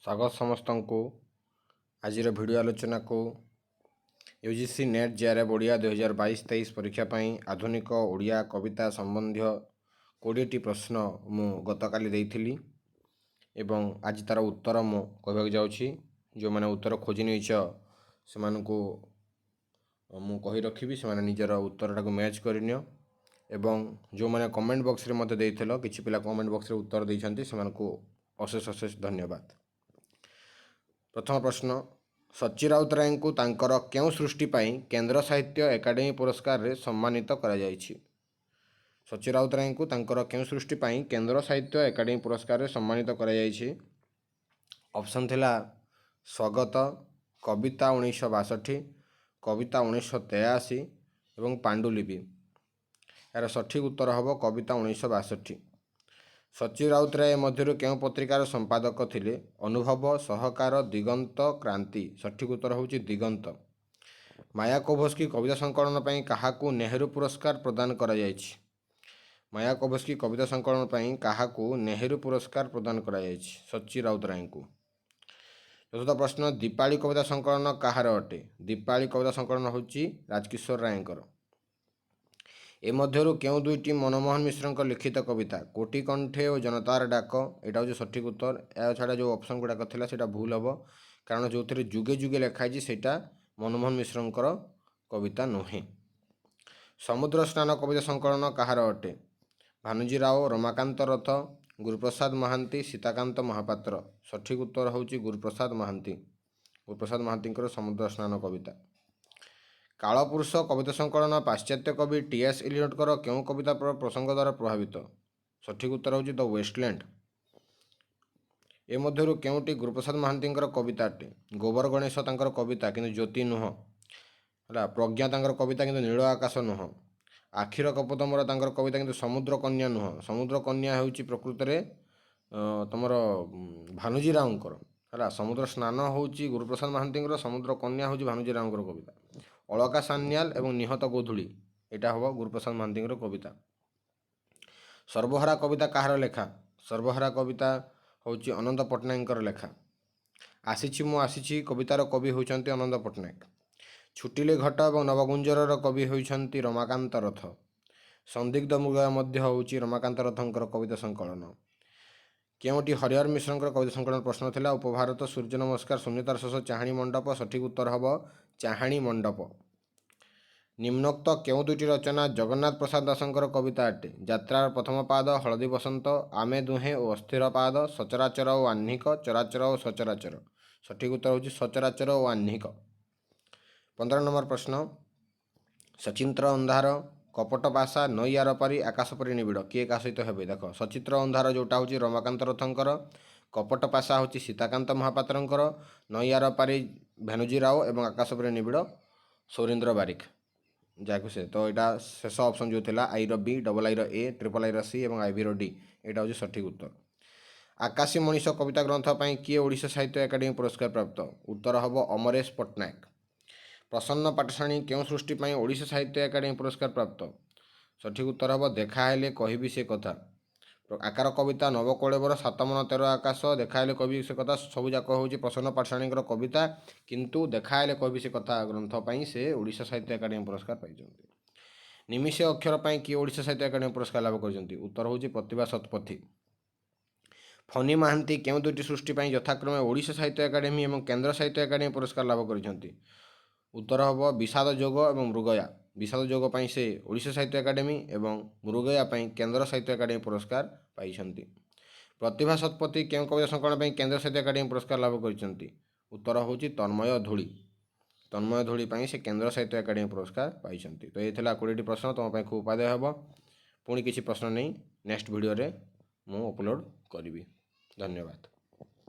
ସ୍ୱାଗତ ସମସ୍ତଙ୍କୁ ଆଜିର ଭିଡ଼ିଓ ଆଲୋଚନାକୁ। ୟୁଜିସି ନେଟ୍ ଜେଆର୍ଏଫ୍ ଓଡ଼ିଆ 2022-23 ପରୀକ୍ଷା ପାଇଁ ଆଧୁନିକ ଓଡ଼ିଆ କବିତା ସମ୍ବନ୍ଧୀୟ 20ଟି ପ୍ରଶ୍ନ ମୁଁ ଗତକାଲି ଦେଇଥିଲି ଏବଂ ଆଜି ତା'ର ଉତ୍ତର ମୁଁ କହିବାକୁ ଯାଉଛି। ଯେଉଁମାନେ ଉତ୍ତର ଖୋଜି ନେଇଛ, ସେମାନଙ୍କୁ ମୁଁ କହି ରଖିବି, ସେମାନେ ନିଜର ଉତ୍ତରଟାକୁ ମ୍ୟାଚ୍ କରିନିଅ ଏବଂ ଯେଉଁମାନେ କମେଣ୍ଟ ବକ୍ସରେ ମୋତେ ଦେଇଥିଲ, କିଛି ପିଲା କମେଣ୍ଟ ବକ୍ସରେ ଉତ୍ତର ଦେଇଛନ୍ତି, ସେମାନଙ୍କୁ ଅଶେଷ ଅଶେଷ ଧନ୍ୟବାଦ। ପ୍ରଥମ ପ୍ରଶ୍ନ, ସଚ୍ଚି ରାଉତରାୟଙ୍କୁ ତାଙ୍କର କେଉଁ ସୃଷ୍ଟି ପାଇଁ କେନ୍ଦ୍ର ସାହିତ୍ୟ ଏକାଡେମୀ ପୁରସ୍କାରରେ ସମ୍ମାନିତ କରାଯାଇଛି? ସଚ୍ଚି ରାଉତରାୟଙ୍କୁ ତାଙ୍କର କେଉଁ ସୃଷ୍ଟି ପାଇଁ କେନ୍ଦ୍ର ସାହିତ୍ୟ ଏକାଡେମୀ ପୁରସ୍କାରରେ ସମ୍ମାନିତ କରାଯାଇଛି? ଅପସନ୍ ଥିଲା ସ୍ୱଗତ, କବିତା 1962, କବିତା 1983 ଏବଂ ପାଣ୍ଡୁଲିପି। ଏହାର ସଠିକ୍ ଉତ୍ତର ହେବ କବିତା 1962। ସଚ୍ଚି ରାଉତରାୟ ମଧ୍ୟରୁ କେଉଁ ପତ୍ରିକାର ସମ୍ପାଦକ ଥିଲେ? ଅନୁଭବ, ସହକାର, ଦିଗନ୍ତ, କ୍ରାନ୍ତି। ସଠିକ୍ ଉତ୍ତର ହେଉଛି ଦିଗନ୍ତ। ମାୟାକୋଭସ୍କି କବିତା ସଂକଳନ ପାଇଁ କାହାକୁ ନେହେରୁ ପୁରସ୍କାର ପ୍ରଦାନ କରାଯାଇଛି? ମାୟାକୋଭସ୍କି କବିତା ସଂକଳନ ପାଇଁ କାହାକୁ ନେହେରୁ ପୁରସ୍କାର ପ୍ରଦାନ କରାଯାଇଛି? ସଚ୍ଚି ରାଉତରାୟଙ୍କୁ। ଚତୁର୍ଥ ପ୍ରଶ୍ନ, ଦୀପାଳି କବିତା ସଂକଳନ କାହାର ଅଟେ? ଦୀପାଳି କବିତା ସଂକଳନ ହେଉଛି ରାଜକିଶୋର ରାୟଙ୍କର। ଏ ମଧ୍ୟରୁ କେଉଁ ଦୁଇଟି ମନମୋହନ ମିଶ୍ରଙ୍କ ଲିଖିତ କବିତା? କୋଟି କଣ୍ଠେ ଓ ଜନତାର ଡାକ, ଏଇଟା ହେଉଛି ସଠିକ୍ ଉତ୍ତର। ଏହା ଛଡ଼ା ଯେଉଁ ଅପସନ୍ ଗୁଡ଼ାକ ଥିଲା, ସେଇଟା ଭୁଲ ହେବ, କାରଣ ଯେଉଁଥିରେ ଯୁଗେ ଯୁଗେ ଲେଖା ହେଇଛି, ସେଇଟା ମନମୋହନ ମିଶ୍ରଙ୍କର କବିତା ନୁହେଁ। ସମୁଦ୍ର ସ୍ନାନ କବିତା ସଂକଳନ କାହାର ଅଟେ? ଭାନୁଜୀ ରାଓ, ରମାକାନ୍ତ ରଥ, ଗୁରୁପ୍ରସାଦ ମହାନ୍ତି, ସୀତାକାନ୍ତ ମହାପାତ୍ର। ସଠିକ୍ ଉତ୍ତର ହେଉଛି ଗୁରୁପ୍ରସାଦ ମହାନ୍ତି। ଗୁରୁପ୍ରସାଦ ମହାନ୍ତିଙ୍କର ସମୁଦ୍ର ସ୍ନାନ କବିତା। କାଳପୁରୁଷ କବିତା ସଂକଳନ ପାଶ୍ଚାତ୍ୟ କବି ଟି ଏସ୍ ଇଲିୟଟଙ୍କର କେଉଁ କବିତା ପ୍ରସଙ୍ଗ ଦ୍ୱାରା ପ୍ରଭାବିତ? ସଠିକ୍ ଉତ୍ତର ହେଉଛି ଦ ୱେଷ୍ଟଲ୍ୟାଣ୍ଡ। ଏ ମଧ୍ୟରୁ କେଉଁଟି ଗୁରୁପ୍ରସାଦ ମହାନ୍ତିଙ୍କର କବିତା ଅଟେ? ଗୋବର ଗଣେଶ ତାଙ୍କର କବିତା, କିନ୍ତୁ ଜ୍ୟୋତି ନୁହଁ। ହେଲା, ପ୍ରଜ୍ଞା ତାଙ୍କର କବିତା, କିନ୍ତୁ ନୀଳ ଆକାଶ ନୁହଁ। ଆଖିର କପୋତ ମୋର ତାଙ୍କର କବିତା, କିନ୍ତୁ ସମୁଦ୍ର କନ୍ୟା ନୁହଁ। ସମୁଦ୍ର କନ୍ୟା ହେଉଛି ପ୍ରକୃତରେ ତମର ଭାନୁଜୀ ରାଓଙ୍କର। ହେଲା, ସମୁଦ୍ର ସ୍ନାନ ହେଉଛି ଗୁରୁପ୍ରସାଦ ମହାନ୍ତିଙ୍କର, ସମୁଦ୍ର କନ୍ୟା ହେଉଛି ଭାନୁଜୀ ରାଓଙ୍କର କବିତା। ଅଳକା ସାନ୍ୟାଲ ଏବଂ ନିହତ ଗୋଧୂଳି, ଏଇଟା ହେବ ଗୁରୁପ୍ରସାଦ ମହାନ୍ତିଙ୍କର କବିତା। ସର୍ବହରା କବିତା କାହାର ଲେଖା? ସର୍ବହରା କବିତା ହେଉଛି ଅନନ୍ତ ପଟ୍ଟନାୟକଙ୍କର ଲେଖା। ଆସିଛି ମୁଁ ଆସିଛି କବିତାର କବି ହେଉଛନ୍ତି ଅନନ୍ତ ପଟ୍ଟନାୟକ। ଛୁଟିଲେ ଘଟ ଏବଂ ନବଗୁଞ୍ଜରର କବି ହେଉଛନ୍ତି ରମାକାନ୍ତ ରଥ। ସନ୍ଦିଗ୍ଧ ମୃଗୟ ମଧ୍ୟ ହେଉଛି ରମାକାନ୍ତ ରଥଙ୍କର କବିତା ସଂକଳନ। କେଉଁଟି ହରିହର ମିଶ୍ରଙ୍କର କବିତା ସଂକଳନ ପ୍ରଶ୍ନ ଥିଲା? ଉପଭାରତ, ସୂର୍ଯ୍ୟ ନମସ୍କାର, ଶୂନ୍ୟତାର ଶେଷ, ଚାହାଣୀ ମଣ୍ଡପ। ସଠିକ୍ ଉତ୍ତର ହେବ ଚାହାଣୀ ମଣ୍ଡପ। ନିମ୍ନୋକ୍ତ କେଉଁ ଦୁଇଟି ରଚନା ଜଗନ୍ନାଥ ପ୍ରସାଦ ଦାସଙ୍କର କବିତା ଅଟେ? ଯାତ୍ରାର ପ୍ରଥମ ପାଦ, ହଳଦୀ ବସନ୍ତ, ଆମେ ଦୁହେଁ ଓ ଅସ୍ଥିର ପାଦ, ସଚରାଚର ଓ ଆହ୍ନିକ, ଚରାଚର ଓ ସଚରାଚର। ସଠିକ୍ ଉତ୍ତର ହେଉଛି ସଚରାଚର ଓ ଆହ୍ନିକ। 15 ନମ୍ବର ପ୍ରଶ୍ନ, ସଚିତ୍ର ଅନ୍ଧାର, କପଟ ପାଶା, ନଈ ଆରପାରି, ଆକାଶ ପରି ନିବିଡ଼ କିଏ କାହା ସହିତ ହେବେ? ଦେଖ, ସଚିତ୍ର ଅନ୍ଧାର ଯେଉଁଟା ହେଉଛି ରମାକାନ୍ତ ରଥଙ୍କର, କପଟ ପାଶା ହେଉଛି ସୀତାକାନ୍ତ ମହାପାତ୍ରଙ୍କର, ନଈ ଆରପାରି ଭେନୁଜୀ ରାଓ ଏବଂ ଆକାଶ ପରି ନିବିଡ଼ ସୌରେନ୍ଦ୍ର ବାରିକ, ଯାହାକୁ ସେ ତ ଏଇଟା ଶେଷ ଅପସନ୍ ଯେଉଁ ଥିଲା, ଆଇର ବି, ଡବଲ୍ ଆଇର ଏ, ଟ୍ରିପଲ୍ ଆଇର ସି ଏବଂ ଆଇଭିର ଡି, ଏଇଟା ହେଉଛି ସଠିକ୍ ଉତ୍ତର। ଆକାଶୀ ମଣିଷ କବିତା ଗ୍ରନ୍ଥ ପାଇଁ କିଏ ଓଡ଼ିଶା ସାହିତ୍ୟ ଏକାଡେମୀ ପୁରସ୍କାର ପ୍ରାପ୍ତ? ଉତ୍ତର ହେବ ଅମରେଶ ପଟ୍ଟନାୟକ। ପ୍ରସନ୍ନ ପାଟଶାଣୀ କେଉଁ ସୃଷ୍ଟି ପାଇଁ ଓଡ଼ିଶା ସାହିତ୍ୟ ଏକାଡେମୀ ପୁରସ୍କାର ପ୍ରାପ୍ତ? ସଠିକ୍ ଉତ୍ତର ହେବ ଦେଖାହେଲେ କହିବି ସେ କଥା। ଆକାର କବିତା, ନବକଳେବର, ସାତ ମନ ତେର ଆକାଶ, ଦେଖାହେଲେ କହିବି ସେ କଥା, ସବୁଯାକ ହେଉଛି ପ୍ରସନ୍ନ ପାଟଶାଣୀଙ୍କର କବିତା, କିନ୍ତୁ ଦେଖାହେଲେ କହିବି ସେ କଥା ଗ୍ରନ୍ଥ ପାଇଁ ସେ ଓଡ଼ିଶା ସାହିତ୍ୟ ଏକାଡେମୀ ପୁରସ୍କାର ପାଇଛନ୍ତି। ନିମିଷେ ଅକ୍ଷର ପାଇଁ କିଏ ଓଡ଼ିଶା ସାହିତ୍ୟ ଏକାଡେମୀ ପୁରସ୍କାର ଲାଭ କରିଛନ୍ତି? ଉତ୍ତର ହେଉଛି ପ୍ରତିଭା ଶତପଥୀ। ଫନୀ ମହାନ୍ତି କେଉଁ ଦୁଇଟି ସୃଷ୍ଟି ପାଇଁ ଯଥାକ୍ରମେ ଓଡ଼ିଶା ସାହିତ୍ୟ ଏକାଡେମୀ ଏବଂ କେନ୍ଦ୍ର ସାହିତ୍ୟ ଏକାଡେମୀ ପୁରସ୍କାର ଲାଭ କରିଛନ୍ତି? ଉତ୍ତର ହେବ ବିଷାଦ ଯୋଗ ଏବଂ ମୃଗୟା। ବିଷାଦ ଯୋଗ ପାଇଁ ସେ ଓଡ଼ିଶା ସାହିତ୍ୟ ଏକାଡେମୀ ଏବଂ ମୃଗୟା ପାଇଁ କେନ୍ଦ୍ର ସାହିତ୍ୟ ଏକାଡେମୀ ପୁରସ୍କାର ପାଇଛନ୍ତି। ପ୍ରତିଭା ଶତପଥୀ କେଉଁ କବିତା ସଂକଳନ ପାଇଁ କେନ୍ଦ୍ର ସାହିତ୍ୟ ଏକାଡେମୀ ପୁରସ୍କାର ଲାଭ କରିଛନ୍ତି? ଉତ୍ତର ହେଉଛି ତନ୍ମୟ ଧୂଳି। ତନ୍ମୟ ଧୂଳି ପାଇଁ ସେ କେନ୍ଦ୍ର ସାହିତ୍ୟ ଏକାଡେମୀ ପୁରସ୍କାର ପାଇଛନ୍ତି। ତ ଏ ଥିଲା 20ଟି ପ୍ରଶ୍ନ, ତୁମ ପାଇଁ ଖୁବ୍ ଉପାଦେୟ ହେବ। ପୁଣି କିଛି ପ୍ରଶ୍ନ ନେଇ ନେକ୍ସଟ ଭିଡ଼ିଓରେ ମୁଁ ଅପଲୋଡ଼ କରିବି। ଧନ୍ୟବାଦ।